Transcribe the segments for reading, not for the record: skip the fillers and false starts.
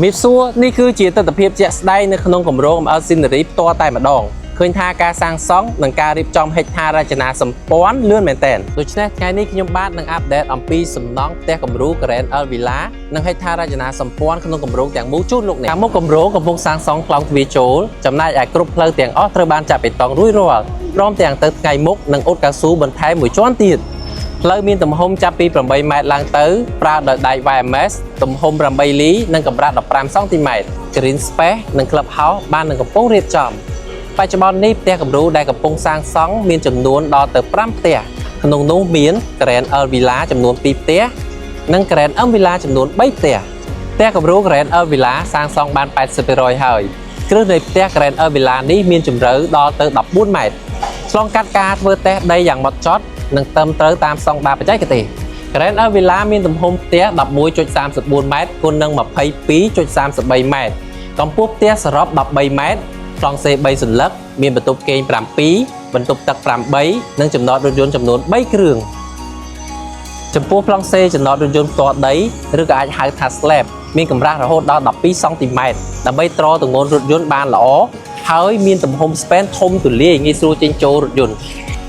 ជំរាបសួរនេះគឺជាទស្សនវិជ្ជាជាក់ស្ដែងនៅក្នុងគម្រោង ML Scenery ផ្ទាល់តែម្ដងឃើញថាការសាងសង់និងការរៀបចំហេដ្ឋារចនាសម្ព័ន្ធលឿនមែនទែនដូច្នេះថ្ងៃនេះខ្ញុំបាទនឹង update អំពីសំណង់ផ្ទះគំរូ Grand L Villa និងហេដ្ឋារចនាសម្ព័ន្ធក្នុងគម្រោងទាំងមូលជូនលោកអ្នកខាងមុខគម្រោងកំពុងសាងសង់ក្លោងទ្វារចូលចំណែកឯគ្រប់ផ្លូវទាំងអស់ត្រូវបានចាក់បេតុងរួចរាល់ព្រមទាំងទៅថ្ងៃមុខនឹងអ៊ុតកៅស៊ូបន្ថែមមួយជាន់ទៀត ផ្លូវមានទំហំចាប់ពី8ម៉ែត្រឡើងទៅប្រើដោយដែក YMS ទំហំ8លីនិងកម្រាស់15សង់ទីម៉ែត្រ Green Space និង Club House បាននឹងកំពុងរៀបចំបច្ចុប្បន្ននេះផ្ទះគំរូដែលកំពុងសាងសង់មានចំនួនដល់ទៅ5ផ្ទះក្នុងនោះមាន Grand L Villa ចំនួន2ផ្ទះនិង Grand M Villa ចំនួន3ផ្ទះផ្ទះគំរូ Grand L Villa សាងសង់បាន80%ហើយគ្រឹះនៃផ្ទះ Grand L Villa នេះមានជម្រៅដល់ទៅ14ម៉ែត្រឆ្លងកាត់ការធ្វើតេស្តដីយ៉ាងម៉ត់ចត់និងត្រឹមត្រូវតាមស្តង់ដារបច្ចេកទេស Grand L Villa មានទំហំផ្ទះ11.34ម៉ែត្រគុណនឹង22.33ម៉ែត្រកម្ពស់ផ្ទះសរុប13ម៉ែត្រប្លង់សេ3សន្លឹកមានបន្ទប់គេង7បន្ទប់ទឹក8និងចំណតរថយន្តចំនួន3គ្រឿងចំពោះប្លង់សេចំណតរថយន្តផ្ទាល់ដីឬក៏អាចហៅថា slab មានកម្រាស់រហូតដល់12សង់ទីម៉ែត្រដើម្បីទ្រទម្ងន់រថយន្តបានល្អហើយមានទំហំ span ធំទូលាយងាយស្រួលចេញចូលរថយន្ត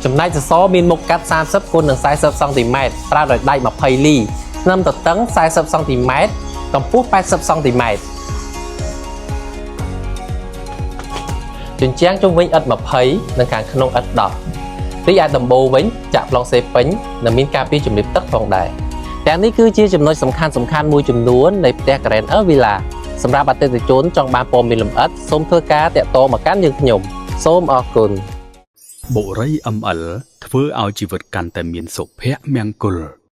ចំណែកសសរមានមុខកាត់30គុណនឹង40សង់ទីម៉ែត្រប្រើដោយដែក20លីធ្នឹមទទឹង40សង់ទីម៉ែត្រកម្ពស់80សង់ទីម៉ែត្រជញ្ជាំងជុំវិញឥដ្ឋ20និងខាងក្នុងឥដ្ឋ10រីឯដំបូលវិញចាក់ប្លង់សេពេញនិងមានការពារជំរាបទឹកផងដែរទាំងនេះគឺជាចំណុចសំខាន់សំខាន់មួយចំនួននៃផ្ទះ Grand L Villa សម្រាប់អតិថិជនចង់បានព័ត៌មានលម្អិតសូមធ្វើការតាក់ទងមកកាន់យើងខ្ញុំសូមអរគុណ បុរី ML ធ្វើឲ្យជីវិតកាន់តែមានសុភមង្គល។